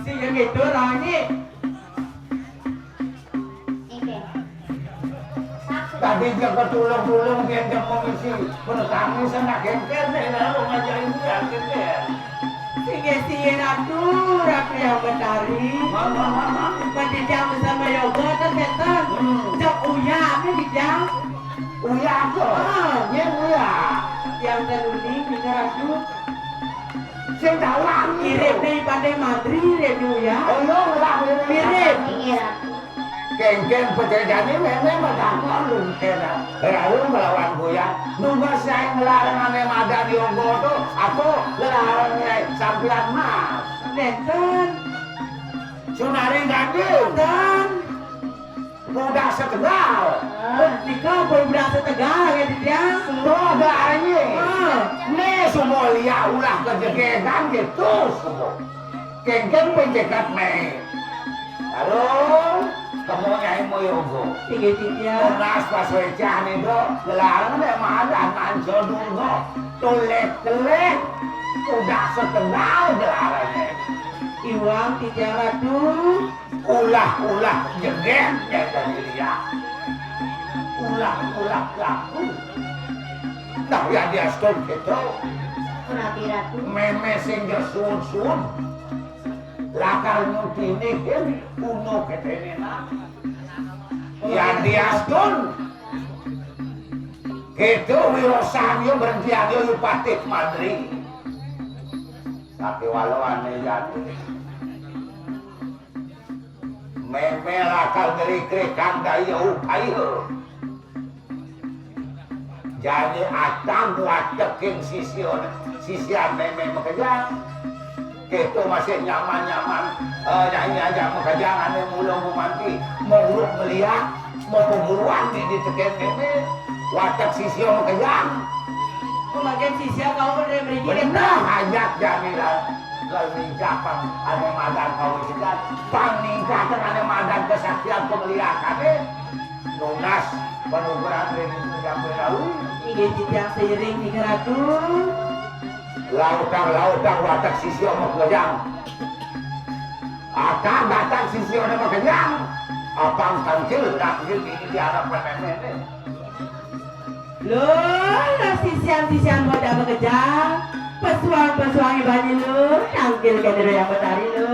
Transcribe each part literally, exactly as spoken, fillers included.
Sing gitu, Rani. Tadi jaga tulung-tulung dia, dia mengisi. Menurut kami sana kengker deh, lalu ngajarin dia kengker. Sing sing Ratu, Ratu yang Betari. Mama, mama. Mendidiang bersama yoga, ternyata. Hmm. Jok uya, apa dijang? Uya apa? Ah. Yang uya. Yang tenuning, ini Ratu. Sing tawang itu. Mirip nih pada mantri, Ratu ya. Oh, iya, lah, mirip. Mirip. Iya. Kengkeng pekerjaannya memang bertanggung kena. Lalu melawan buya. Nunggu saya ngelarang ane madan yogo tuh, aku ngelarang nyai sampilan mas. Nenten. Sunari ganjil. Dan Budak setegal. Ah, nika pun budak setegal ya, Didiang. Tuh, ada aja. Ah. Nih, semua liat ulah kejegedan gitu, semua. Kengkeng pencekat, Mei. Halo, kamu nyai mau yogo. Tinggi, Didiang. Tunas pas wecah nih, do. Gelarang deh, madan, mancol dulu. Tulek-telek. Budak setegal gelarangnya. Iwang, Didiang Ratu. Ulah-ulah jegeg dari liak. Ulah-ulah laku. Nah, ya diastun gitu. Memes sing gesun-sun. Lakar nyutini kan kuno ketenena. Ya diastun. Gitu, wirosanyo berhentianyo Yupatih Madri. Tapi walau aneh jadi. Meme lakal ngeri-kerikan daya upaya. Jadi atang wateking sisya, sisya meme makejang. Kita masih nyaman-nyaman, eh, nyanyi aja makejang ane mula gumanti, muruk meliak, mau perguruan di, di teken meme, watek sisya makejang. Memakai sisya kau beri-beri. Benar, hajat jamilan. Lalu nincapan ane madan kau ikan, paningkatan ane madan kesaktian pemeliharane, nunas penugaran dari itu yang berlalu. Inggih titiang seiring ning Ratu. Lautang-lautang watak sisya makejang. Akan datang sisya makejang. Apang tangkil, tangkil ini diharapkan meme. Lho, lho, sisian-sisian pada makejang. Pesuang-pesuang ibane lho, nangkil kendero yang betari lho.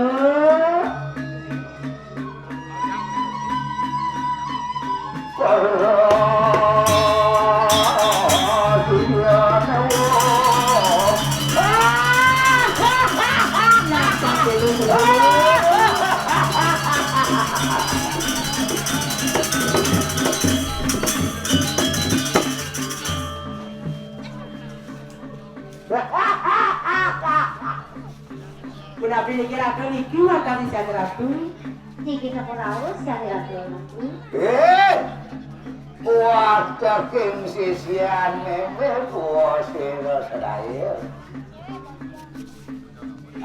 Punapi niki Ratu, niki watak sisian Ratu. Niki sampun raos, Sang Ratu. Eh, wateking sisiane meh puasira sadaya.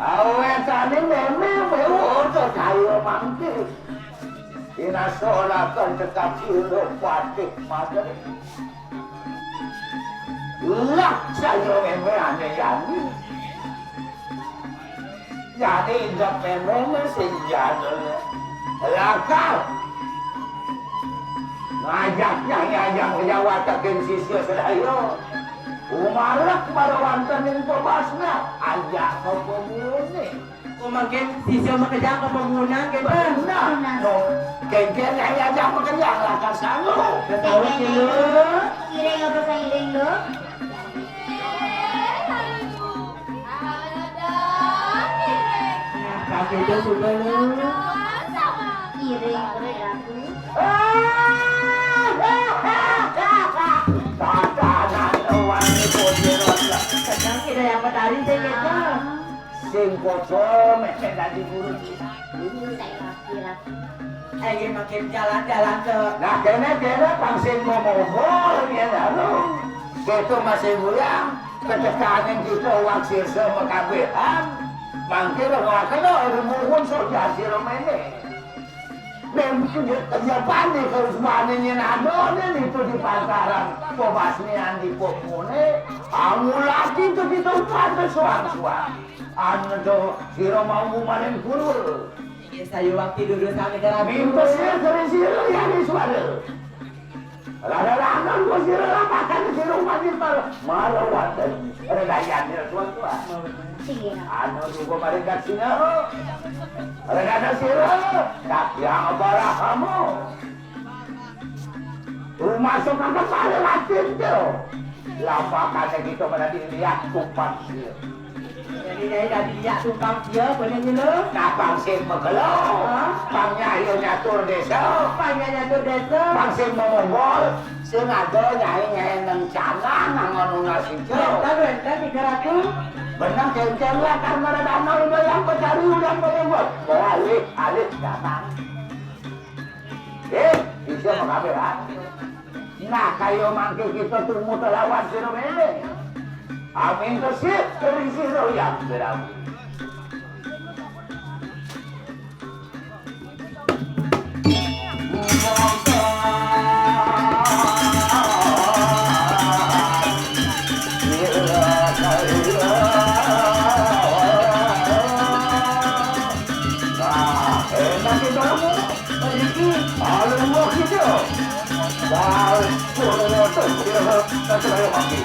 Awetane meme miwuh cahya mangke. Inasolatan cekap sira patih maderi. Lah saya meme ane yani. Yani idep meme sing jadul. Lakar. Ngajaknya ngajak ngejawatakin sisya sedaya. Umarek pada wanten ing pebasna, ajak pepemune. Mangkin sisya makejang ka pamuhunan, kenten? Nah, no. Kengken yang ajak makejang, lakar sanggup. Ketawa dulu. Iring apa sairing, Dok? Nah, kaki itu sudah, Dok. Iring, Ratu. Tatanan wangi putih roda. Sedang tidak yang petari, saya kira. Sing kocok, mek, mek dadi guru. Ini saya rapi-rapi. Ayo makin jalan-jalan ke. Nah, kene-kene pang sing momongol, ya, lalu. Kita masih goyang, ketekanan kita wak sirsa mekabehan. Mangkir wak kena, ada mohon sok jasi remene. Mungkin ya, ya, panik kalau semuanya nado, nih, itu di pantaran. Pobasnya di popone, kamu lagi itu kita upaten suang-suang. Anu to, sira mau maring pura. Inggih sayuwakti duduh sami keraton. Mintos ya, sira-sira ya, Wiswara. Rada-rada ku sira lapakan sira wajib mar-, marawaten. Rada yanir tuan-tuan. Iya. Anu juga maring kaksina. Rada sira, tak yang barahamu. Rumasuk ka kepala latin to. Lapakane kita pada dilihat tumpang sia. Jadi nyai tadi lihat tumpang sia, bener ni lo? Nah, pang sing megelo. Hah? Pang nyai nyatur desa. Pang nyai nyatur desa. Pang sing memonggol. Sing ada nyai, nyai nang cangang, nang anu nasi jo. Bentar, bentar, tiga ratus. Benang cengceng lah, karena ada dana udah yang pencari, udah yang penyebut. Alih, alih, damang. Eh, bisa mengabeh, ha? Nah, kayo mangke kita tumu telawan sira mele. Amin kesih, ring sira yang berawi. Nah, enak itu. Mriki alung wong gitu. Wah, kurang terus dia tak terlalu mati.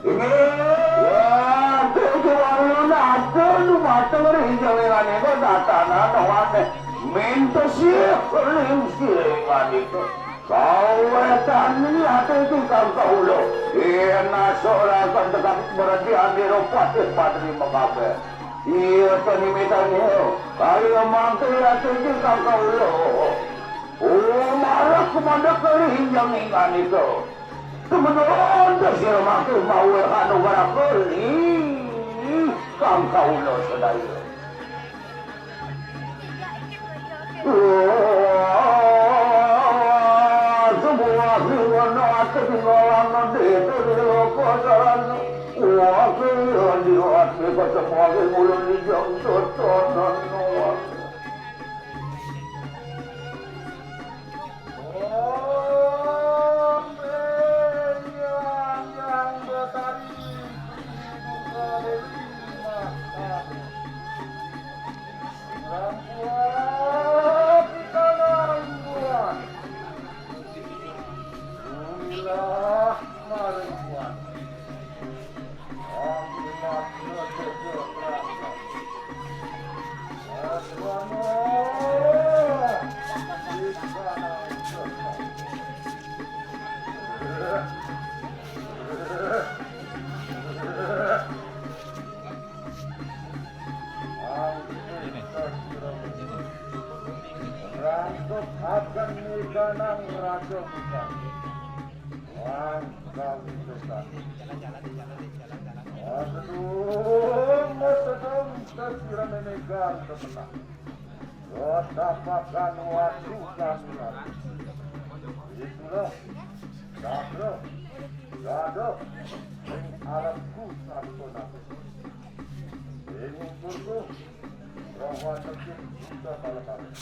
Ini, ya, itu warung nate lu mateng ri jawelan itu tatanan wane. Minta sih ring siringan itu. Kawetan ini ate iki kang kaulo. Yen asok rakan tekap berarti andiro patih patri mekabe. Iya, tani mitani. Kaya mangke ate iki kang kaulo. Oh, malah kemana kali yang ingan itu. Kebetulan sira mangke mawe anu warakali kang kaulo sedaya. Wah, sebuah ringan ate tinggalan nanti itu di loko jalan. Wah, kaya di ate ketemu ati mulai di jam sosonan. Rangkep akan nikanang raja kita. Langkah kita. Sedung, sedung, sesira menegar kemenang. Watapakan watu kasurat. Itulah. Sakra. Gaduh. Ring alamku sampun aku. Ring ungkurku. Roh watekin buta balekane.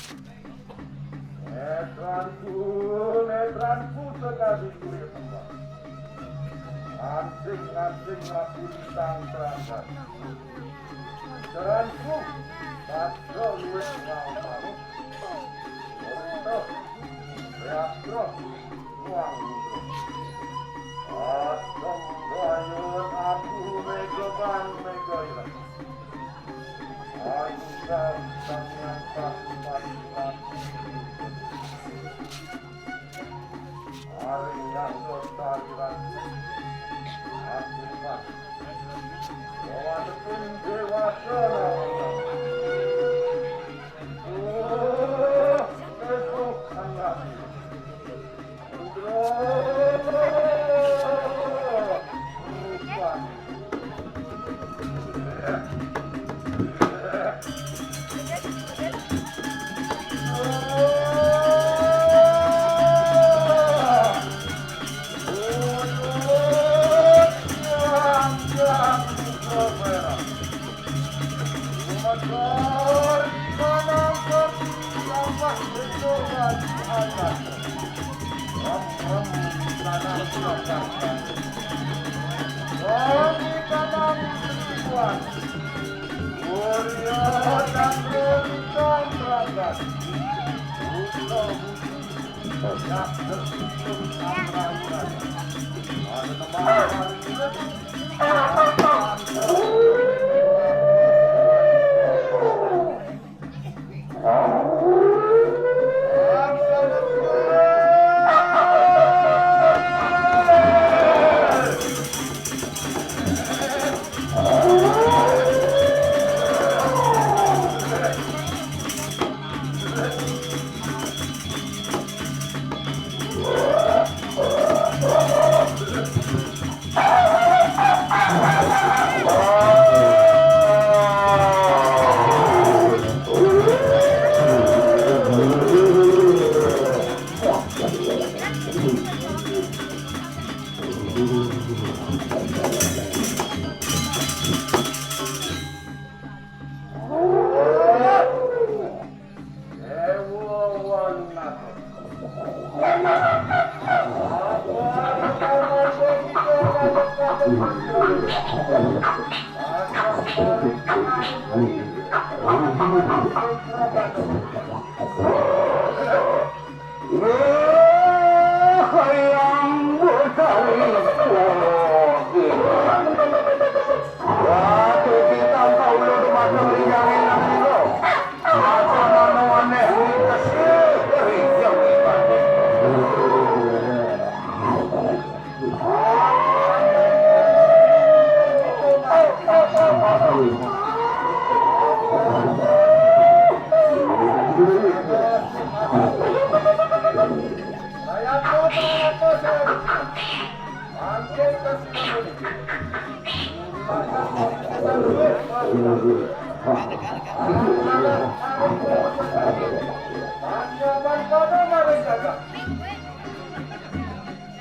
Netranku, netranku sekadi kulit tembang. Ansing-ansing aku lintang terangkat. Jalanku, padha luwih ngampang. Werta, reastra, ruang luhur. Asem bayun aku mega ban mega ireng. Ayu sang sang yang pasukan. Ari nang lestariran. Aku mas. Watetin dewasa. Oh, esuk anggati. Rudra. Rupani.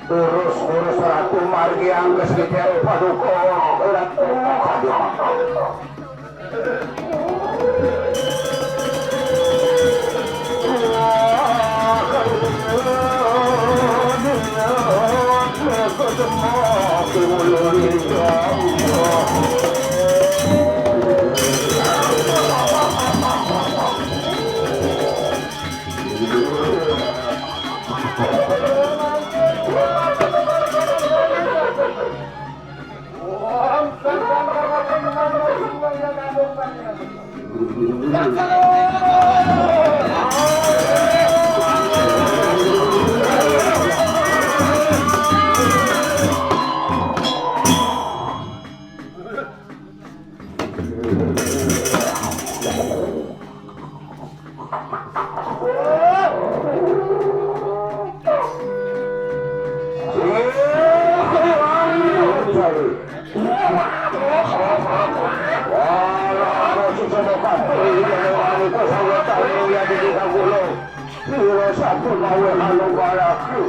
Terus, terus Ratu Margi Angges Gede Paduka, Ratu Kadima. Pira sampun mawe anu balaku.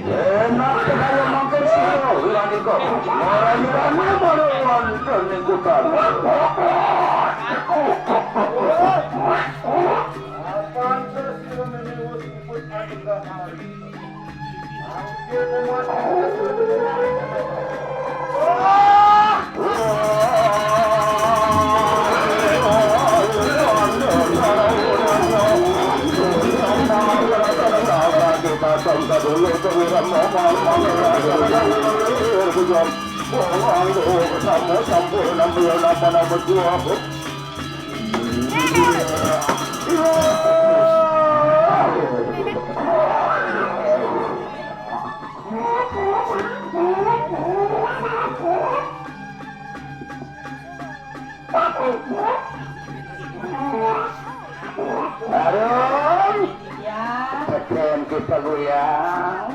Enak kaya mangkin sira, Wirandika. Ora nyirani malah wonten ing kutan. Apan sira menyebut-nyebut anu kahari. Aduh. Iya. Tekan kita goyang.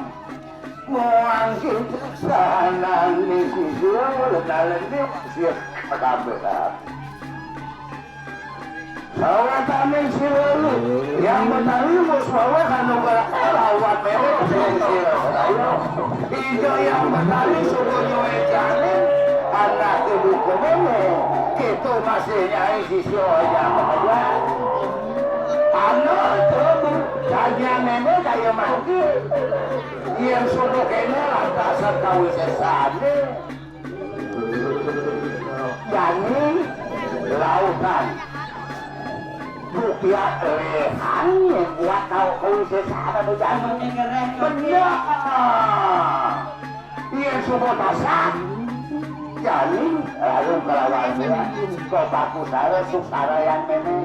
Muang kita sanan nih sisi yang udah dalam nih. Siap kabeh. Sawetane sira lu, yang Betari wis wae anu kelawan mewek sing sira. Ayo, ijo yang Betari suku nyuwekane, anak ibu kowe, kita masih nyai siswa yang aja. Anu tuh, Bu, jadian mémé kaya mangké. Yén subuh kéné lantasan kawisésané. Jani lautan. Bukiat léhan yén buat tau kawisésané, Bu, jani. Bener. Yén subuh tasak, jani lalu kalawan dia. Kok bagus aré suksarayan mémé.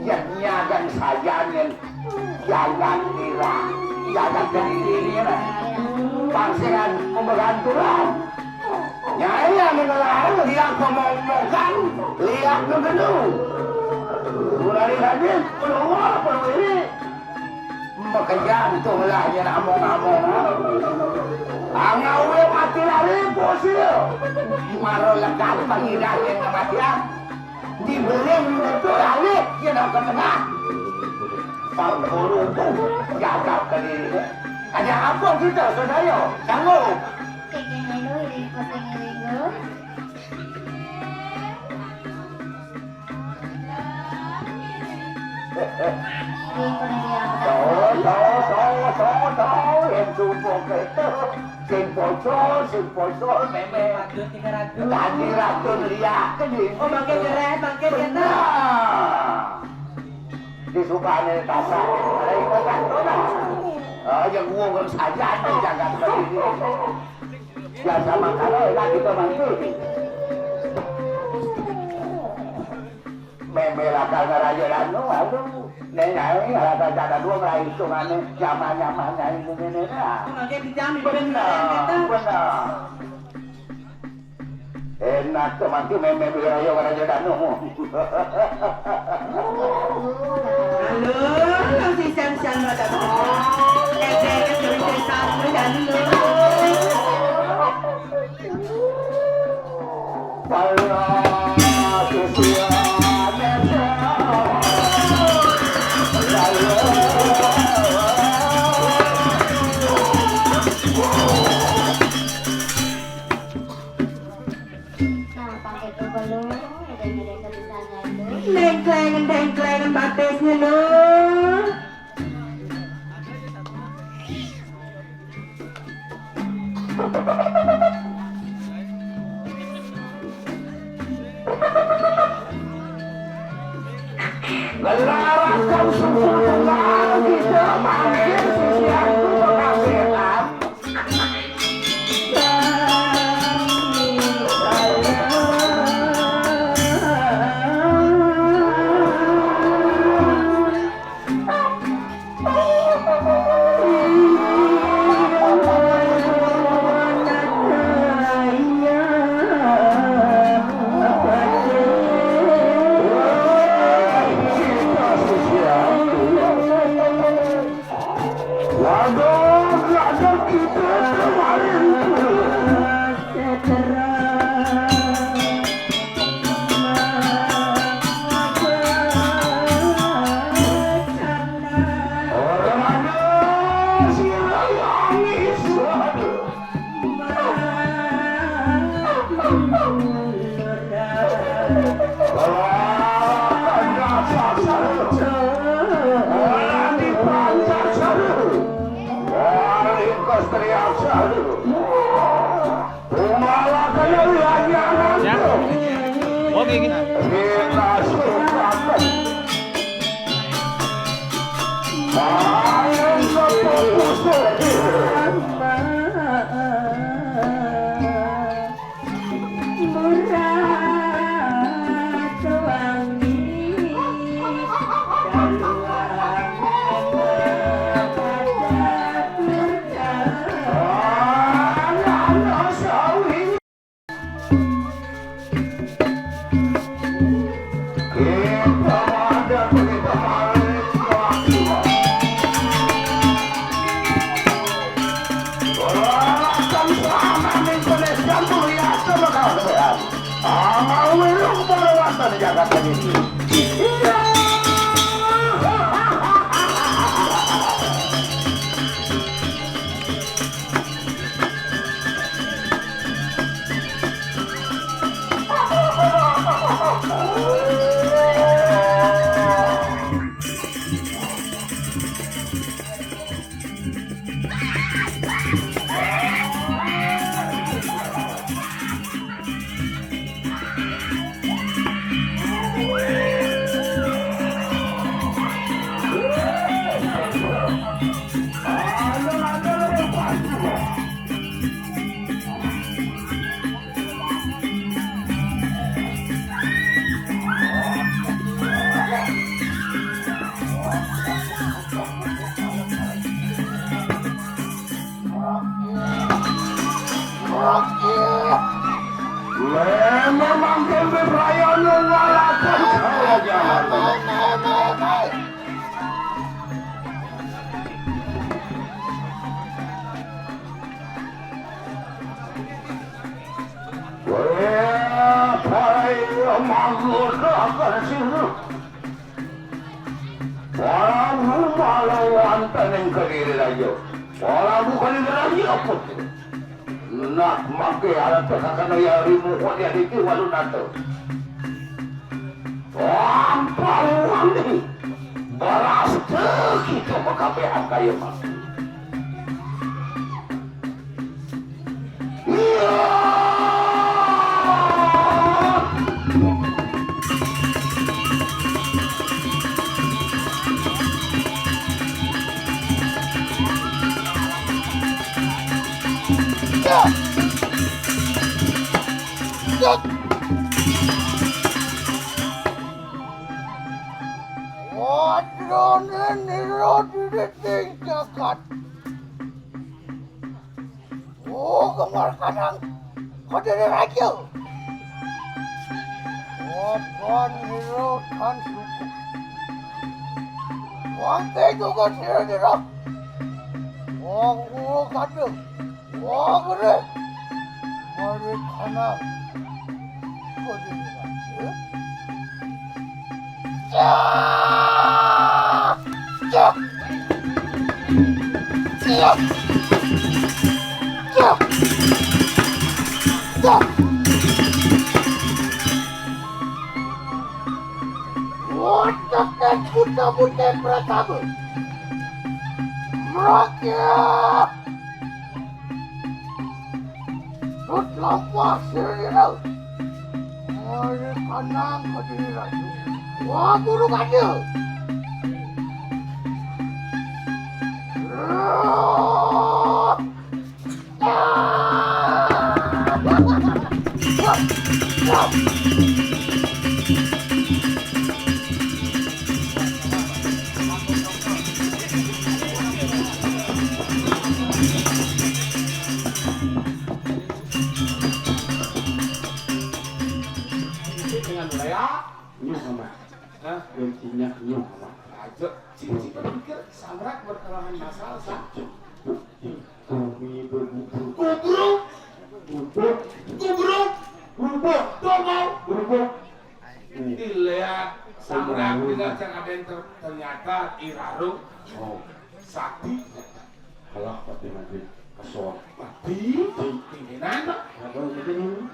Yén nyagan sajan yén jagat nira, jagat kediri nira. Pangsingan pembegantulan. Nyai anu ngelarang liak pemomokan, liak nu gedung. Mulai tadi, peluar, pelwiri. Makejantung lah yén among-among. Angawé mati lari, bos ieu. Maro lekat pangidah yén kematian. Dibeling betul alih yén ka tengah. Pangkurung jagat kediri. Ada apa kita, saudara? Sanggup. Kékéh anu, iring posting iring, Gus. Iring kudu diam. Tuh, tuh, tuh, tuh, tuh, yang sumpah itu. Sing pocol, sing pocol, mémé. Tadi ratu liak, kan, ini. Oh, mangké jereh, mangké jereh. Bener. Di subané tasak, ada ikokan, tuh, nah. Oh, ya, gua urang saja, nih, jagat kediri. Biasa makan, eh, lah, kita mangké. Mémé lakar ngaraja anu, aduh. Néng, aing lakar dada dua ngelahitungané, nyaman-nyaman aing mungkin lah. Bener, bener. Enak tuh, mangké mémé beli raya ngaraja anu. Halo, si Sam Sam rada. Éh, éh, éh, éh, éh, Sam, éh, halo. Nah, pakai tuh belum, udah ada yang bisa nyatu. Dengkleng, dengkleng, batisnya, Lur. Lelarakan suku tunggal kita manggil sisian itu kekasihkan. Waduh, ada kita kemarin. Ya. Oke, gini. Manggoda akan sira. Prabu malawan tening Kediri Raja. Prabu Kediri Raja apa? Nak mangke alat kakana ya rimu kok ya diki walu nata. Ampun wani. Beras kita makabehan kaya mati. Wadrane nira diriting jagat. Oh, gemar kanang kodene raja. Wadrane nira tan suku. Wangke juga sira nira. Wong guru kadu. Wah, gede. Mari kanan. Kok jadi lagi? Cah! Cah! Cah! Cah! Cah! Watekan buta-buta pertama. Merakyat! Rut lampah sira-sira. Mari kanang kediri raja. Wah, guru raja. Dengan layak. Nyuh, Mama. Hah? Kuncinya nyuh, Mama. Aja, cicing pikir samrak berkelahan masalah, sa. Kami bergubuk. Gubuk. Gubuk. Gubuk. Gubuk. Domau. Gubuk. Dilihat samrak dengan cara ada yang ter-, ternyata irarung. Oh. Sakti. Kalah tapi mati. Kasor. Mati. Pimpinan, Pak. Apa itu?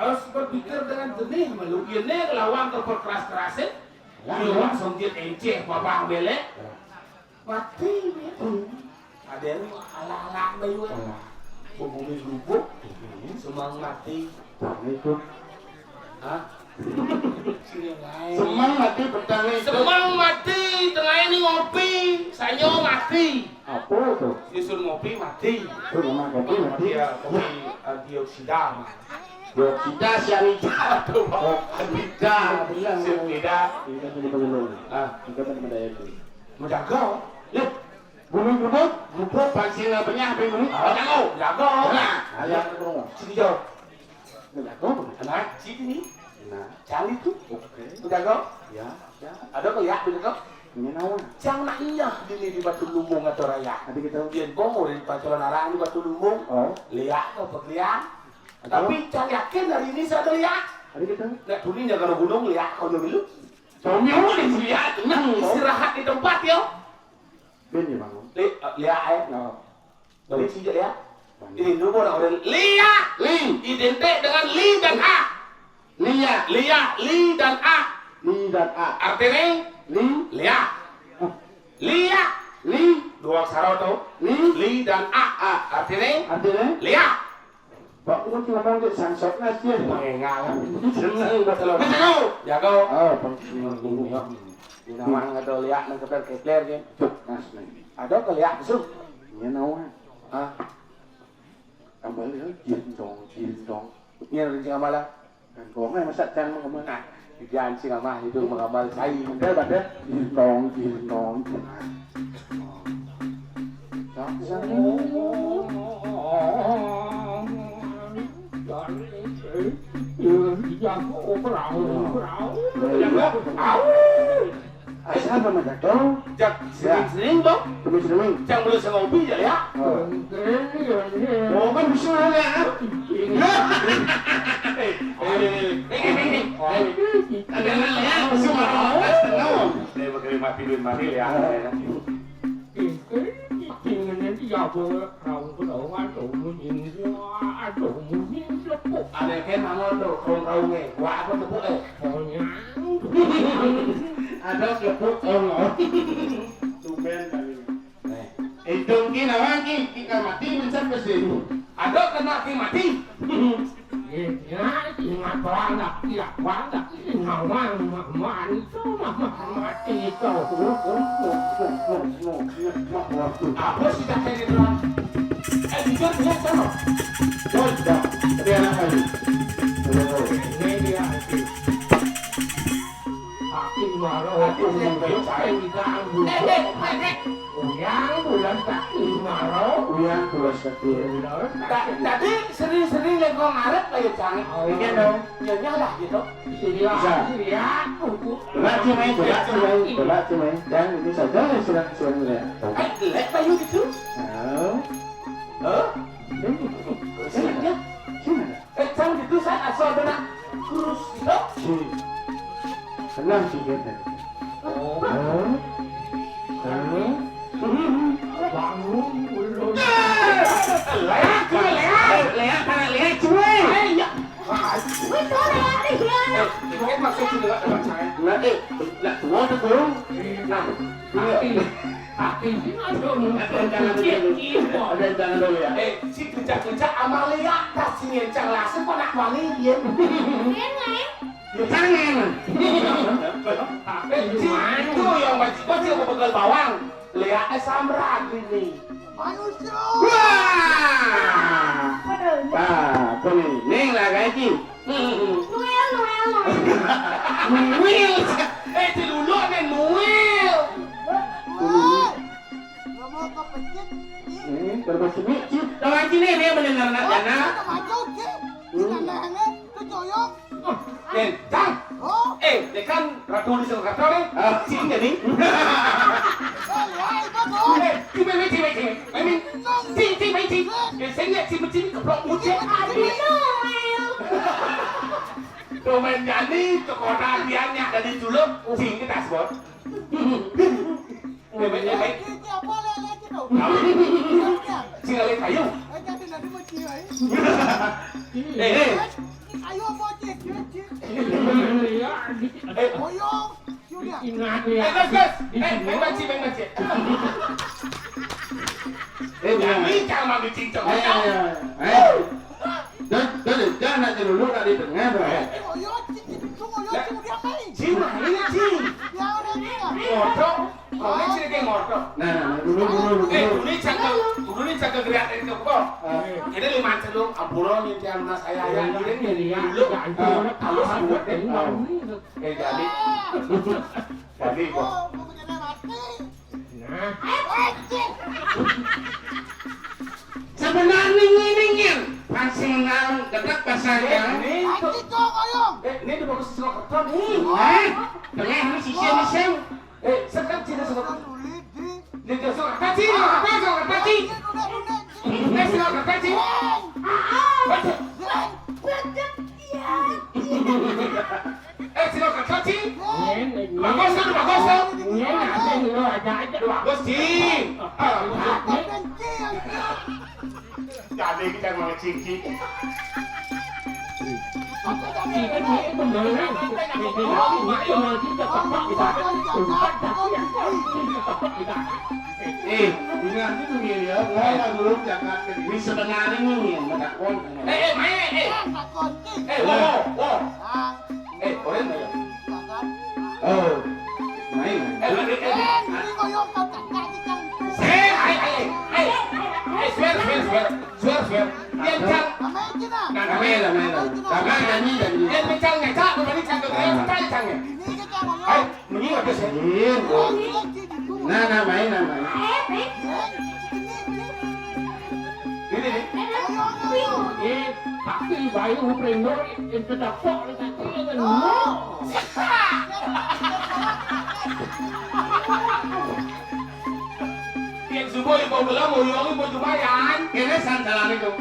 Harus berpikir dengan jernih, malu. Ini lawan ke perkeras-kerasin. Ya, ya. Langsung dia enceh, babang belek. Ya. Mati dia. Hmm. Ada yang ala-ala bayu. Alah. Hubungi gubuk. Hmm. Semang mati. Nah, itu. Hah? Sini lain. Semang mati petang itu. Semang mati, tengah ini ngopi. Sanyo mati. Apa itu? Nyusun ngopi mati. Itu nama kopi mati. Iya, kopi antioksidan. Dioksida, sianida. Aduh, Pak. Oh. Antida. Benar, benar. Sianida. Ini kan tadi bagaimana? Ah. Ini kan tadi mendayakan. Menjaga. Ya. Bulu gubuk, gubuk, pansir benyah, bulu. Ah, jago, jago. Nah, ayo. Sini jauh. Nah, jago. Nah, sini. Nah. Cari tuh. Oke. Jago. Ya, ya. Ada kok ya, bener kok? Ini nawa. Cang nak iya, ini di Batu Lumbung atau Raya. Nanti kita. Dia bohong, di Pancoran Arang di Batu Lumbung. Oh. Lihat kok, peklian. Atau? Tapi cang yakin hari ini saya ada lihat. Nanti kita. Nggak tuli jaga gunung, lihat kau dulu. Kau mau di sini ya, tenang. Istirahat di tempat, yo. Ben ya, Bang. Li-, eh, lia, eh. Oh. Balik sini, ya. Bang. Ini dulu orang, orang lia. Li. Identik dengan li dan a. Lia. Lia, li dan a. Li dan a. Artinya? Li. Lia. Oh. Lia. Li. Dua aksara tuh. Li. Li dan a. A. Artinya? Artinya? Lia. Pak Ut ngomong ke sangsot nas dia. Pengengal. Seneng betul. Betul. Jago. Oh, pengen. Ini ya. Ini namanya ada liak nang keper kepler ke. Cuk, nas nih. Ada ke liak besuk. Ini nawa. Ah. Tambah liak jindong, jindong. Ini rencana malah. Kan kau nggak masak can mau kemana? Jangan sing amah itu mengamal sai. Ada, ada. Jindong, jindong. Asal nama jatuh. Jak, ya. Sering-sering, Bang. Sering-sering. Yang belum saya ngopi, ya, ya. Oh. Oh, kan bisa, ya. Eh, eh, eh, eh, eh. Ada yang lihat, semua orang setengah. Dia pakai mati duit mati ya. Itu, itu, itu, nanti ya, boleh, kalau udah, aduh, mungkin, aduh, mungkin, lepuk. Ada yang kayak mangol tuh, kaung-kaungnya. Wah, apa tuh, Bu, eh? Konyang. Ada lepuk, kaung. Tumben kali ini. Eh, idung ki nawang ki, ki ka mati mencap ke sini. Ada kena ki mati. Iya, ingat orang dah, iya, orang dah, ini nawang, mah, mah, itu, mah, mah, mati itu. Apa sih tak kayak gitu? Eh, jujur, dia sama. Bocah, tapi anak kali. Ini dia, itu. Tapi marah, aku yang diganggu. Eh, eh, eh, eh. Uyang bulan kaki marah. Uyang bulan kaki. Bulan kaki. Ta-, tadi sering-sering lengkong arep ayo, Cang. Oh, iya dong. Nyonya lah gitu. Iya, bisa. Iya, kuku. Coba, Cimai, coba, Cimai, coba, Cimai. Dan ini saja yang sedang, sedang lihat. Eh, jelek, Bayu, gitu. Oh. Hah? Eh, sini dia. Sini. Eh, Cang, gitu, saya asal kena kurus gitu. Sini. Tenang, sini. Oh. Hah? Hah? Bangun, ulun. Leak, leak, leak, leak, cuy. Eh, iya. Wih, tuh, leak, leak. Eh, ini maksud juga, teman saya. Nah, eh, nah, semua tuh, tuh. Nah, iya. Tapi, tapi, ini ada yang jangan dulu. Ada yang jangan dulu ya. Eh, si kerja-kerja Amalia, tas si ngencang lasem, kok nak wangi dia. Iya, nggak, ya? Ya, jangan. Eh, si itu yang bajik-bajik apa begal bawang. Leak, eh, samrat ini. Manusia. Wah. Bener. Ah, apa nih? Ning lah, kayak gini. Noel, Noel, Noel. Noel. Eh, si Lulu nih, Noel. Wah, nggak mau kepencet. Eh, berapa sini? Ci, lawan sini, dia bener anak jana. Kita maju, Ci. Kita nanya, ke Joyong. Eh, Cang. Oh. Eh, dia kan Ratu di Surakarta nih. Ah. Sini jadi. Eh, ya, itu tuh. Eh, sini, sini, sini, sini. Main, main. Sini, sini, main, sini. Eh, sini, sini, sini, keplok muncul. Aduh. Domen jani, kekuatan dia nyak dari juluk, sing kita sebut. Domen, eh, baik. Apa lele gitu? Apa? Sing lele kayu. Eh, jadi nanti mau cium, eh. Eh, eh. Ayo, mau cium, cium, cium. Iya, iya. Eh. Boyong, Julia. Ingat ya. Eh, guys, guys. Eh, main banci, main banci. Eh, jangan. Ini jangan ambil cincong. Eh, eh, eh. Dan, dan, jangan nak celuluk nak di tengah, bro. Eh, oh, iya, cing, cing, tunggu, iya, cing, dia main. Cing, main, cing. Ya, udah, dia. Ngorok. Kalau ini cing, dia ngorok. Nah, nah, nah, dulu, dulu, dulu. Eh, dulu ini cakap, dulu ini cakap geriat dari kebun. Ah. Ini lima celung, ampura, ini tiang mas, ayah, ayah, ini, ini, dulu. Ah. Halus, buat, eh. Ah. Eh, jadi. Jadi, kok. Oh, mau jadi mati. Nah. Sebenarnya ngene, Nyen. Pas sing nang dekat pas saya. Eh, ini tuh. Anjing, kau ngomong. Eh, ini tuh bagus sih, kok. Hah? Tengah ini sisi, sisi. Eh, sekat sini, sekat. Ini dia, sekat sini, sekat sini, sekat sini. Eh, sekat sini. Baca. Eh, sino kakak, Ci? Nyen, nyen. Bagus, kan? Bagus, kan? Nyen, ada yang lo aja, aja. Bagus, Ci. Ah, bagus. Jadi kita mau ngecing, Ci. Ci, kan dia beneran. Dia beneran, dia beneran, dia tepat, kita. Umpat, tapi yang tepat, kita. Eh, ingat itu, Mil, ya. Wah, dulu jangan ke. Ini sebenarnya nih, yang menakon. Eh, eh, main, eh, eh. Eh, wo, wo, wo. Eh, orang mana? Oh, main. Eh, eh, eh, eh. Eh, eh, eh, eh. Eh, swear, swear, swear. Swear, swear. Dia cang. Nah, main, main, main. Nah, main, main, main. Dia cang, cang, main, cang, cang, cang. Ini kita mau. Eh, mending ada sih. Iya. Nah, nah, main, nah, main. Ini, ini. Eh, tapi bayu prendo itu dapok lagi kan. Yang subuh ibu belum, uyung ibu lumayan. Ini sandalan itu.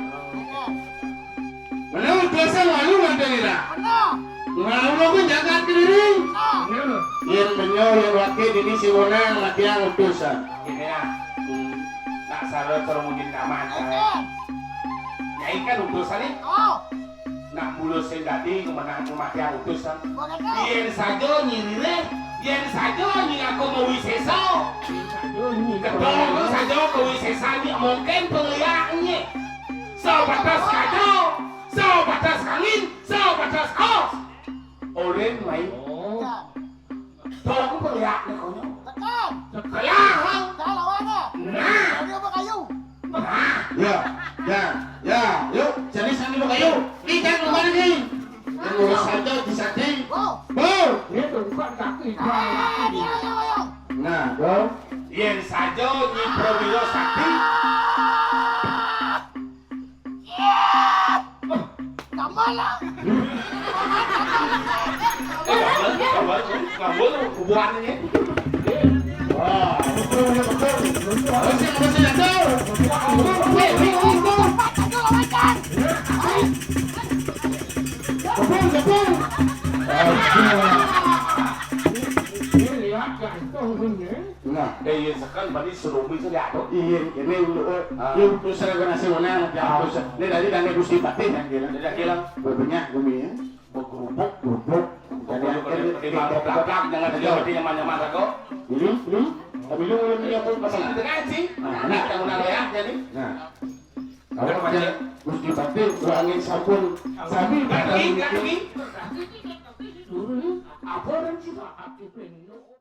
Menurut dosa lalu nanti nira. Benar. Nah, ulah ku jagat kediri. Yén bener, yén wakil dini si Bonang matiang utusan. Gini ya, nak sarua cara mungkin nyaman. Nyai kan utusan nih. Nak bulu sing dadi kemenangan matiang utusan. Yén saja nyi rilih, yén saja nyi aku mawisesa. Ketong saja kawisesan nyi mungkin pengliak nyi. Sabatas kaca, sabatas angin, sabatas os. Ulin mai. Tong pengliak ni konyol. Tekan. Sekelah. Dah lawan dah. Nah. Dia apa kayu? Nah. Ya, ya, ya. Yuk, jadi sandi buka yuk. Kita kembali ni. Ngurus saja di sandi. Bo. Bo. Dia tungkak kaki. Ah, dia yang ayam. Nah, bo. Yén saja nyi prawira sakti. Tambah lah. Tambah, tambah, tambah, hubungannya. Wah, betul, betul. Betul, betul, betul. Betul, betul. Ini lihat gantung ini. Nah. Eh, iya, sekarang berarti serumit saja tuh. Iya, ini lu, eh, lu terus saya kena si Wonang, ya, terus. Ini dari Dane Gusti Patih yang gila. Tidak gila. Berbanyak gumi ya. Bergerubuk, gerubuk. Jadi, akhirnya di mangkok belakang, jangan ada seperti nyaman-nyaman kok. Ini, ini. Tapi lu belum punya pun pasang. Dengan sih. Nah, nah. Yang benar ya, jadi. Nah. Kalau macam Gusti Patih, kurangin sabun. Sabun, kaki, kaki. Apa orang sih, Pak?